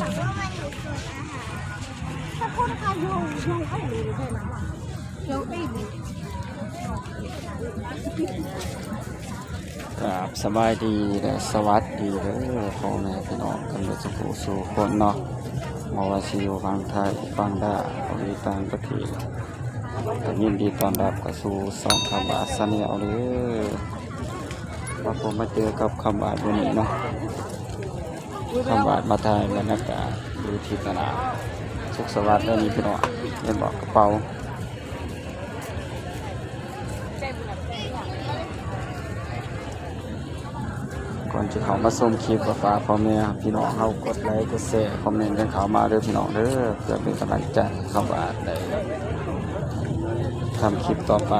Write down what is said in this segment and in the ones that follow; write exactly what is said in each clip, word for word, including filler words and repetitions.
ถ้าคนไทยอยู่อยู่ไอ้หรือไทยหลังอ่ะเดี๋ยวไอ้หรือ ครับ สบายดีและสวัสดีเด้อพ่อแม่พี่น้องกันเบิดสู่ผู้สู่คนเนาะ บ่ว่าสิอยู่ฝั่งไทย ฝั่งลาว หรือต่างประเทศ ก็ยินดีต้อนรับเข้าสู่ช่องคำหวาดชาแนลเด้อ มาพบมาเจอกับคำหวาดมื้อนี้เนาะ คำหวาดมาถ่ายบรรยากาศอยู่ที่ตลาดสุขสวัสดิ์เด้อนี่พี่น้อง เห็นบ่ กระเป๋า ก่อนจะเข้ามาชมคลิปก็ฝากพ่อแม่พี่น้องเฮากดไลค์กดแชร์คอมเมนต์กันเข้ามาเด้อพี่น้องเด้อ เพื่อเป็นกำลังใจให้คำหวาดได้ทำคลิปต่อไป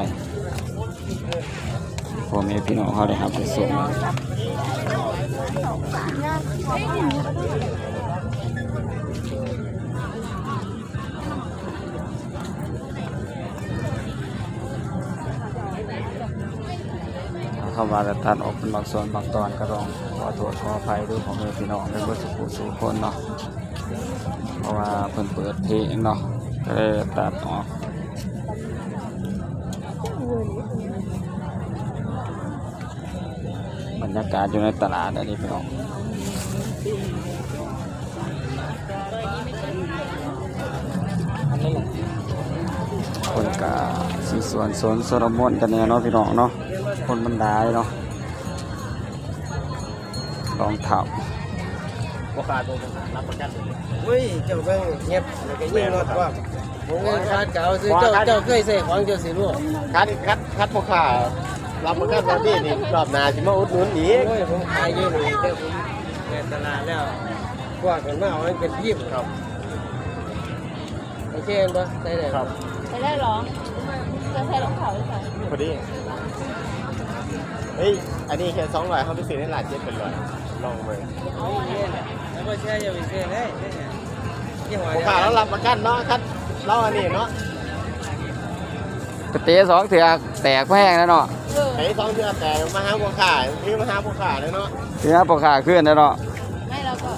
พ่อแม่พี่น้องเฮาได้รับได้ชม คำหวาดตัดออกเป็นบางส่วนบางตอนก็ต้องขอโทษขออภัยด้วยพ่อแม่พี่น้องในเบิดสู่ผู้สู่คนเนาะ เพราะว่าเพิ่นเปิดเพลงเนาะ ก็เลยตัดออก บรรยากาศอยู่ในตลาดอันนี้พี่น้อง คนกะสิสวนสวนโซโลมอนกันแน่เนาะพี่น้องเนาะ คนมันหลายเนาะ รองเท้า บ่ขาดตัวปัญหารับประกันเลย อุ้ย เจ้าเบิ่งเงียบแล้วก็ยิงรถว่า ผมเงินขาดเก่าซื้อเจ้า เจ้าเคยใส่ของเจ้าสิรู้ คัดคัดคัดพ่อค้ารับประกันว่านี่นี่รอบหน้าสิมาอุดหนุนอีก โอ้ย ผมขายอยู่นี่เจ้าผมเปิดตลาดแล้ว พวกกันมาเอามันเป็นพิมพ์ครับ โอเคบ่ใส่ได้ครับ ใส่ได้หรอ จะใส่รองเท้าหรือเปล่า พอดี เฮ้ย อันนี้แค่สองร้อย เขาไปซื้อในร้านเจ็ดเป็นร้อย ลองเบิ่ง เอาเนี่ยแหละ แล้วก็ใช่อย่าไปเชื่อเลยเนี่ย ยี่ห้อ พ่อ เนี่ย ค้าเรารับประกันเนาะ คัดเราอันนี้เนาะ ไปเตะสองเทื่อแตกแพงแล้วเนาะ เออ ไอ้สองเทื่อแตกมาหาพ่อค้า คือมาหาพ่อค้าเลยเนาะ คือหาพ่อค้าคืนแล้วเนาะ ไม่เราก็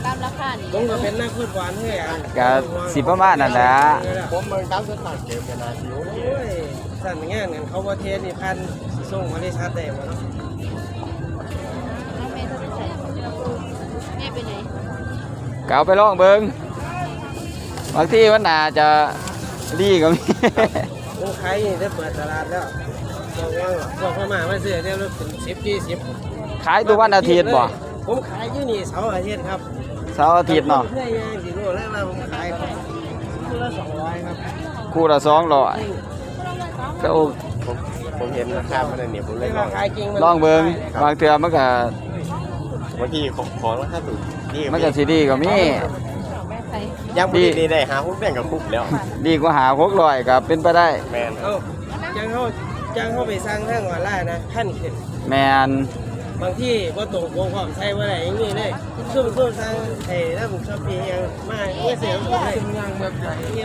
ตามราคานี่ ผมก็เป็นนักฟุตบอลเฮ้ยอ่ะ ก็สิประมาณนั้นแหละ ผมเบิ่งตามสภาพเกมก็น่าสิโอเค โอ้ย สั่นงานกันเขาบ่เทสนี่พันสิส่งบริษัทได้บ่เนาะ แล้วแม่เธอไปใส่ แม่ไปไหน ก็เอาไปลองเบิ่ง บางทีมันอาจจะดีก็มี โอ้ ขายนี่ได้เปิดตลาดแล้ว บอกว่าบอกว่ามาไม่ซื้อเนี่ยเป็นสิบยี่สิบ ขายทุกวันอาทิตย์บ่ ผมขายอยู่นี่เสาร์อาทิตย์ครับ เสาร์อาทิตย์เนาะ เพื่อย่างสิรู้แล้วว่าผมขายคู่ละสองร้อยครับ คู่ละสองร้อย ก็โอ ผมผมเห็นราคามันอันนี้ผมเลยลอง ราคาจริงมัน ลองเบิ่ง บางเทื่อมันก็ บางทีของของราคาถูกนี่ มันก็สิดีกว่ามี ยังบ่ดีนี่ได้ห้าหกแสนก็คุ้มแล้ว ดีกว่าห้าหกร้อยก็เป็นไปได้ แม่น เอ้า จังเฮาจังเฮาไปสั่งทางออนไลน์นะ พันขึ้น แม่น บางทีบ่ตรงปกพร้อมใส่บ่ได้อย่างนี้เลย ซุ่มซุ่มสั่งไอ้นำ Shopee อิหยังมา เอเชียมันบ่ได้ เงิ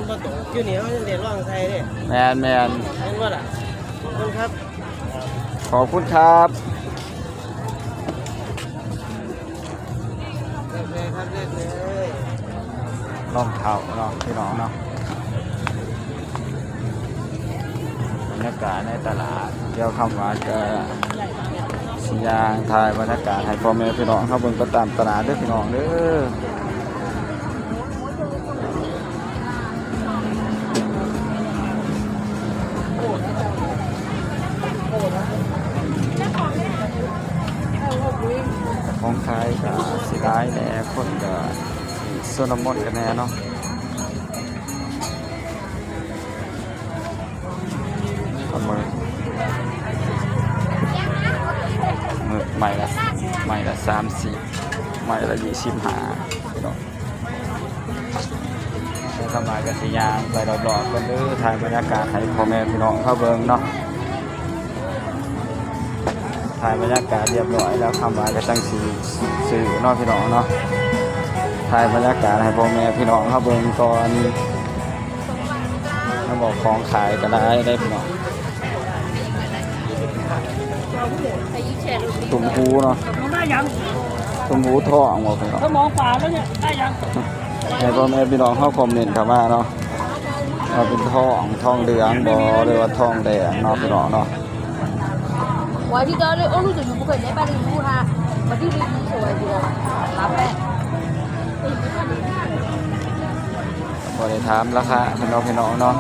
นบ่ตรง อยู่นี่เฮายังได้ลองใส่เด้ แม่นแม่น แม่นบ่ล่ะ ขอบคุณครับ ขอบคุณครับ เลือกเลยครับ เลือกเลย รองเท้าเนาะพี่น้องเนาะ บรรยากาศในตลาด เดี๋ยวคำหวาดก็สิย่างถ่ายบรรยากาศให้พ่อแม่พี่น้องเฮาเบิ่งไปตามตลาดเด้อพี่น้องเด้อ ของขายก็สิหลายแหน่ คนก็สิชลมุนกันแหน่เนาะ เอามือ มือไม้ละ ไม้ละสามสิบ ไม้ละยี่สิบห้าพี่น้อง แล้วคำหวาดก็สิย่างไปรอบๆกันเด้อ ถ่ายบรรยากาศให้พ่อแม่พี่น้องเฮาเบิ่งเนาะ ถ่ายบรรยากาศเรียบร้อยแล้ว คำหวาดก็จั่งสิซื้อเนาะพี่น้องเนาะ ถ่ายบรรยากาศให้พ่อแม่พี่น้องเฮาเบิ่งก่อน แล้วบอกของขายก็ได้ได้พี่น้อง ตุ้มหูเนาะ สมบูทองบ่พี่น้อง สมองขวาแล้วเนี่ย ได้ยัง ให้พ่อแม่พี่น้องเฮาคอมเมนต์เข้ามาเนาะ ว่าเป็นทองทองเหลืองบ่หรือว่าทองแดงเนาะพี่น้องเนาะ 我还记得那欧陆的就不可能把那个路哈，我弟弟一手来给我拿呗。 บ่ได้ถามราคาเพิ่นเนาะพี่น้องเนาะ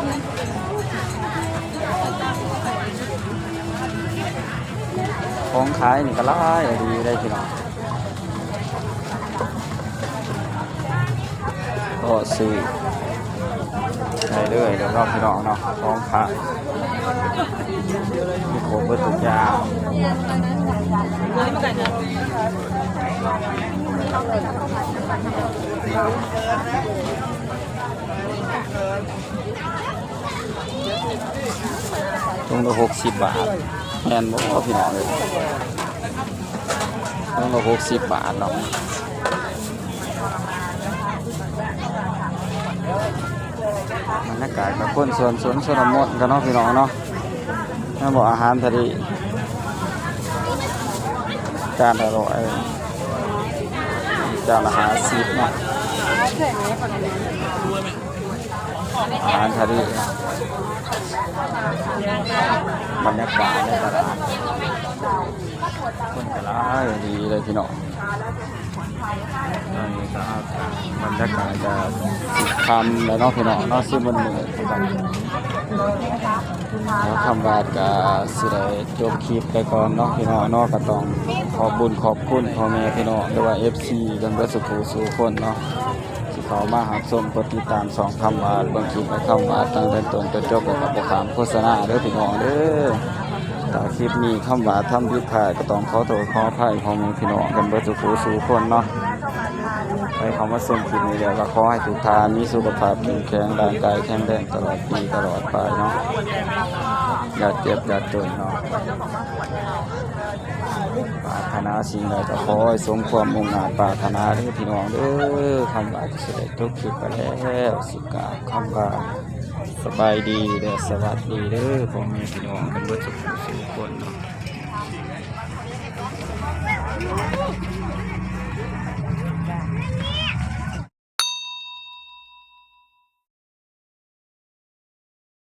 ของขายนี่ก็หลายดีได้พี่น้อง ก็ซื้อได้เลยเดี๋ยวเนาะพี่น้องเนาะ ของพระมีครบเบิดทุกอย่าง ถุงละหกสิบบาท แม่นบ่พี่น้องเอ้ย ถุงละหกสิบบาทเนาะ บรรยากาศกับคนสวนสวนชนบทกันเนาะพี่น้องเนาะ นั่นบอกอาหารทะเล จานละร้อย จานละห้าสิบเนาะ อาหารทะเล บรรยากาศในตลาด คนก็หลายดีเลยพี่น้อง ตอนนี้ก็อากาศบรรยากาศก็สิบค่ำแล้วเนาะพี่น้องเนาะ สิบมันมืดคือกัน แล้วคำบาดก็สิได้จบคลิปไปก่อนเนาะพี่น้องเนาะ ก็ต้องขอบบุญขอบคุณพ่อแม่พี่น้อง หรือว่า เอฟซี กันเบิดสุขสู่คนเนาะ ที่เขามารับชมกดติดตามช่องคำบาด เบิ่งคลิปและคำบาดตั้งแต่ต้นจนจบ แล้วก็บ่ข้ามโฆษณาเด้อพี่น้องเด้อ ถ้าคลิปนี้คำบาดทำผิดพลาดก็ต้องขอโทษขออภัยพ่อแม่พี่น้องกันเบิดสุขสู่คนเนาะ ไปเข้ามาชมคลิปนี้แล้วก็ขอให้ทุกท่านมีสุขภาพเข้มแข็ง ร่างกายแข็งแรงตลอดปีตลอดไปเนาะ อย่าเจ็บอย่าจนเนาะ ปรารถนาสิ่งใดก็ขอให้สมความมุ่งหน้าปรารถนาเด้อพี่น้องเด้อ คำบาดก็สิได้จบคลิปไปแล้ว สิกราบคำบาด สบายดีเด้อ สวัสดีเด้อ พ่อแม่พี่น้องกันเบิดสุขสู่คนเนาะ